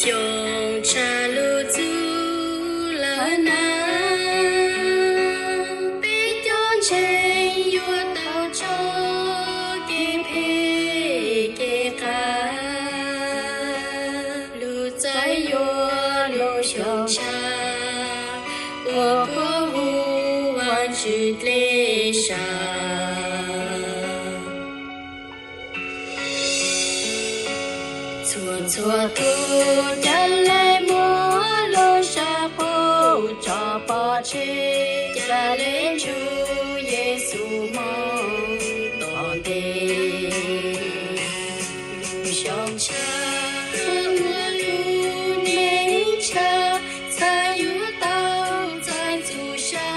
Xyoo tshaj lug txug lawm na, peb cov ntseeg yuav tau tso kev phem kev qab. Lug txais yuav lug xyoo tshaj uas koj hu Vaajtswv dlej sab. Txhua txhua tug ca le muab lub sab qaug tso pov tseg, ca le ntsug Yexus moog tom ntej. Lub xyoo tshaj uas lub neej tshaj, txhaj yuav tau txais txuj sa,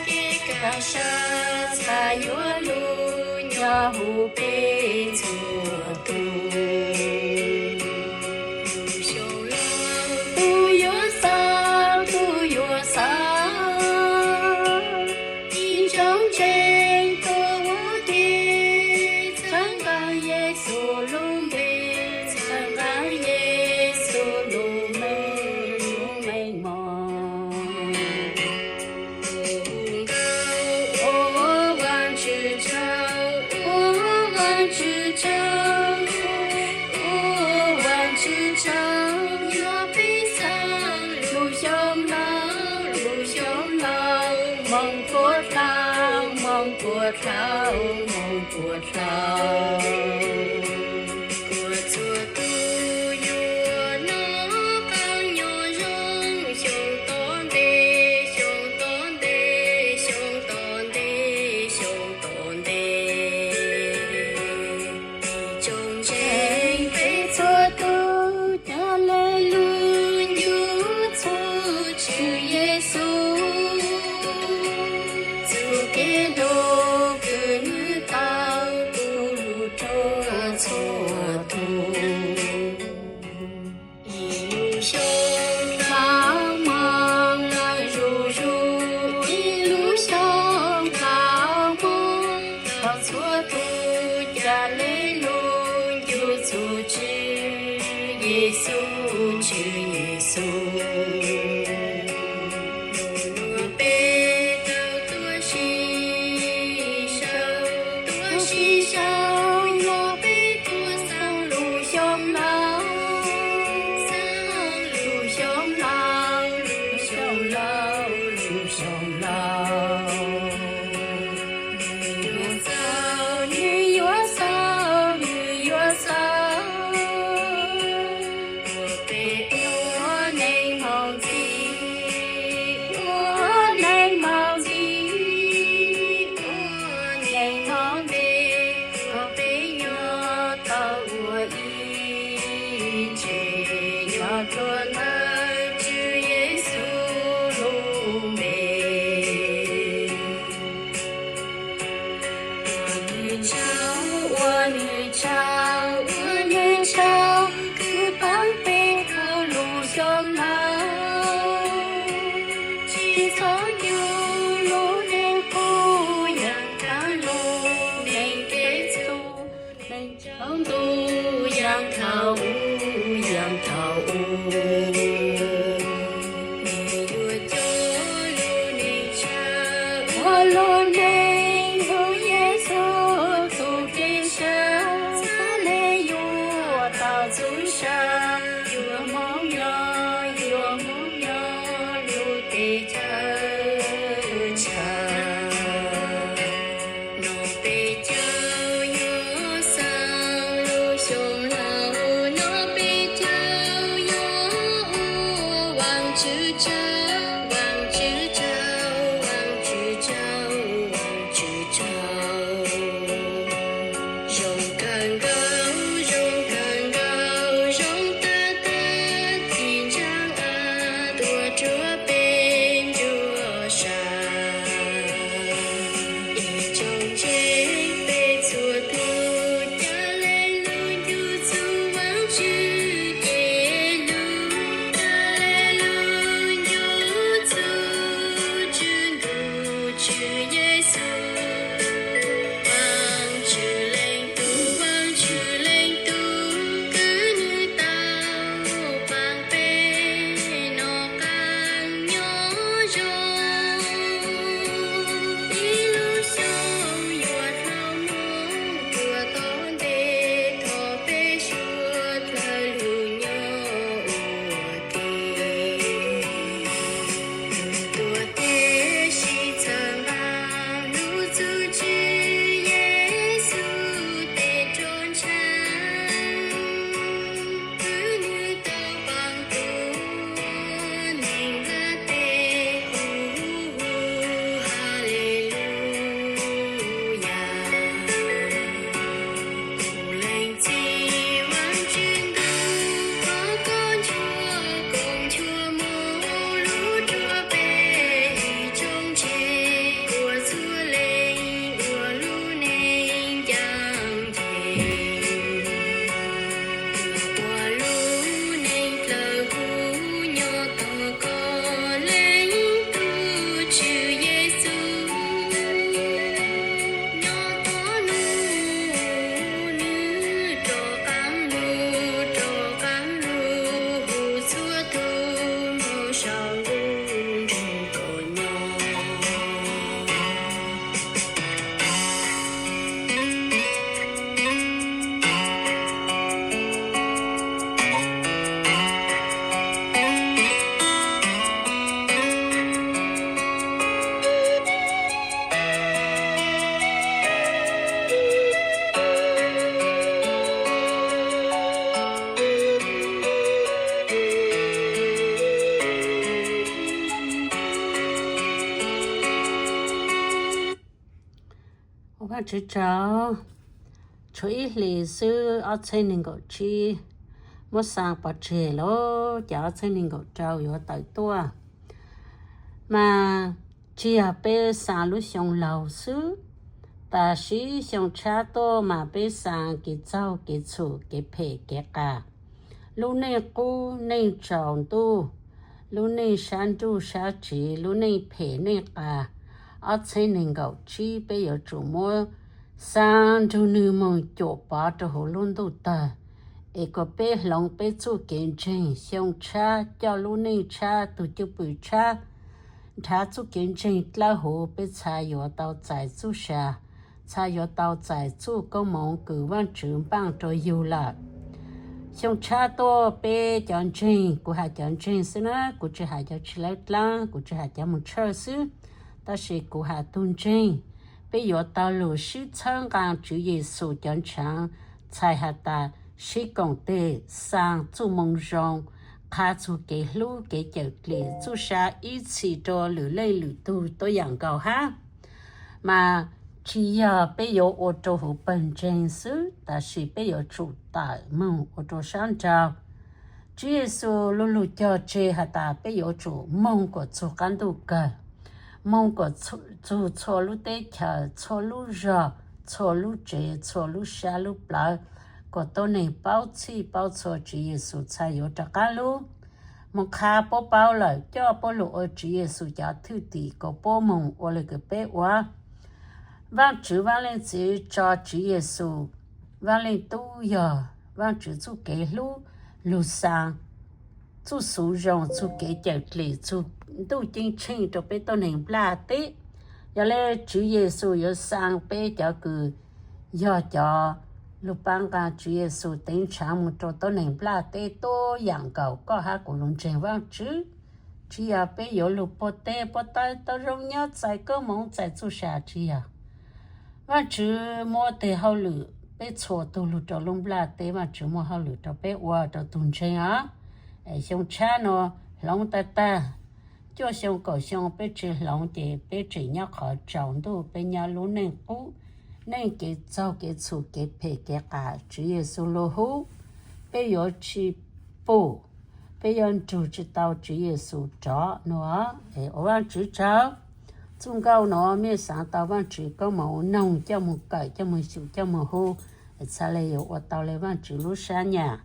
kev kaaj sab txhaj yuav lug nyob huv peb txhua tug. Lub xyoo laug tug yuav xaus, tug yuav xaus, ib ntsoog ntseeg tuaj ua ke, txhawb nqa Yexus lub npe, txhawb nqa Yexus lub meej mom. Ua Vaajtswv tsaug, ua Vaajtswv tsaug, ua Vaajtswv tsaug, yog peb xaav lub xyoo laug, lub xyoo laug moog puag dlhau, moog puag dlhau, moog puag dlhau. Kuas txhua tug yuav nov qab nyob zoo, xyoo tom ntej, xyoo tom ntej, xyoo tom ntej, xyoo tom ntej. Ib tsoom ntseeg peb txhua tug ca le lug ncu txug Tswv Yexus, txuj kev dob kws nwg tau tu lug rua txhua tug. Ib lub xyoo dlaab moog lawm zuj zus, ib lub xyoo dlaab moog, thov txhua tug ca le lug ncu txug Tswv Yexus, Tswv Yexus. Peb tau tuaj sib sau, tuaj sib sau, yog peb tuaj xaav lub xyoo laug, xaav lub xyoo laug, lub xyoo laug, lub xyoo laug. Nwg yuav xaus, nwg yuav xaus, nwg yuav xaus. Ua peb ua neej moog ntxiv, ua neej moog ntxiv, ua neej moog ntxiv, kom peb nyob tau ua ib tsev nyob rua ntawm Tswv Yexus lub npe. Ua nwg tsaug, ua nwg tsaug, ua nwg tsaug, kws paab peb txhua lub xyoo laug. Tsi txhob ncu lub neej qub, yaam kaav lub neej kev txhum, neej tsaus ntuj yaam thaum u, yaam thaum u. Nwg yuav coj lub neej tshaj, ua lub neej hu Yexus tug dlej sab, xaav le yuav tau txuj sa, yuav moog nyob, yuav moog nyob lub teb chaws tshaj. Nov peb caug yuav xaav lub xyoo laug, nov Tswv tsaug, tshuav ib hlis xwb ob txhiab nees nkaum tsib muab xaa pov tseg lawm, ces ob txhiab nees nkaum rau yuav tawm tuaj. Mas tsis yog peb xaa lub xyoo laug xwb, tam sim xyoo tshab tuaj mas peb xaa kev txaug kev txhum kev phem kev qas, lub neej qub neej tsaus ntuj, lub neej sab nruj sab tsiv, lub neej phem neej qas. Ob txhiab nees nkaum tsib peb yuav tsum muab xaa nrug nwg moog cuam pov rau huv lub ntuj tawg, es kom peb hloov peb txuj kev ntseeg, xyoo tshab coj lub neej tshab, tug cwj pwm tshab, nrhav txuj kev ntseeg dlawb huv, peb txhad yuav tau txais txuj sa, txhad yuav tau txais txuj koob moov kws Vaajtswv npaaj rua yug lawm. Xyoo tshab tuaj peb cov ntseeg, kuv has cov ntseeg xwb na, kuv tsis has cov tsis laib dlaab, kuv tsis has cov moog tshawj xwb, tab sis kuv has tug ntseeg, peb yuav tau lug sib txhawb nqaa Tswv Yexus cov ntshaav txhais has tas sib koom teg xaa txuj moo zoo, qha txug kev hlub kev cawm dlim txuj sa ib txhis rua lwm leej lwm tug tuab yaam nkaus hab. Mas tsis yog peb yuav ua rua huv pawg ntseeg xwb, tab sis peb yuav tsum tawm moog ua rua sab nraud. Tswv Yexus lu lug cog tseg has tas peb yuav tsum moog kuas txug qaab ntuj kawg, moog kuas txug txhua lub teb chaws, txhua lub zog, txhua lub tsev, txhua lub sab lub plawv, kuas tuab neeg paub txhij paub txhua Tswv Yexus txhaj yuav rov qaab lub. Moog qha puab paub lawm, coj puab lug ua Tswv Yexus cov thwj tim, kuas puab moog ua le kws peb ua. Vaajtswv Vaaj Leej Txiv tso Tswv Yexus, Vaaj Leej Tub yog Vaajtswv txuj kev hlub lug xaa, txuj xuv zoo, txug kev cawm dlim, txug ntuj ceeb tsheej rua peb tuab neeg nplaj teb. Yog le Tswv Yexus yuav xaa peb cov kws yog cov lug paab nqaa Tswv Yexus teev nrhav moog rua tuab neeg nplaj teb tuab yaam nkaus koj hab kuv lug ntseeg Vaajtswv. Tsis yog peb yuav lug puag teb puag taw tau zoo nyob txais koob moov txais txuj sa, tsis yog. Vaajtswv muab teg hauj lwm peb txhua tug lug rua lub nplaj teb, Vaajtswv muab hauj lwm rua peb ua rua tug ntseeg os. Xyoo tshab nuav hloov tag tag, cuaj xyoo kaum xyoo peb tsi hloov ces peb tseem nyob qhov tsaus ntuj, peb nyob lub neej qub, neej kev txaug kev txhum kev phem kev qas. Tswv Yexus lug hub, peb yuav tsi pum, peb yuav nrug tsi tau Tswv Yexus rov nuav. Ua Vaajtswv tsaug, txuj nkauj nuav mej xaav tau Vaajtswv koob moov, noog coj moog kawm coj moog xyum coj moog hu, txhaj le yuav ua tau le Vaajtswv lub sab nyam.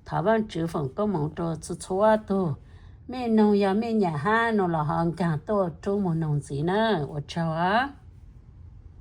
Thov Vaajtswv foom koob moov rua txhua txhua tug. Mej noog yog mej nyam hab nuav los ho nkaag tuaj rub moog noog ntxiv na. Ua tsaug.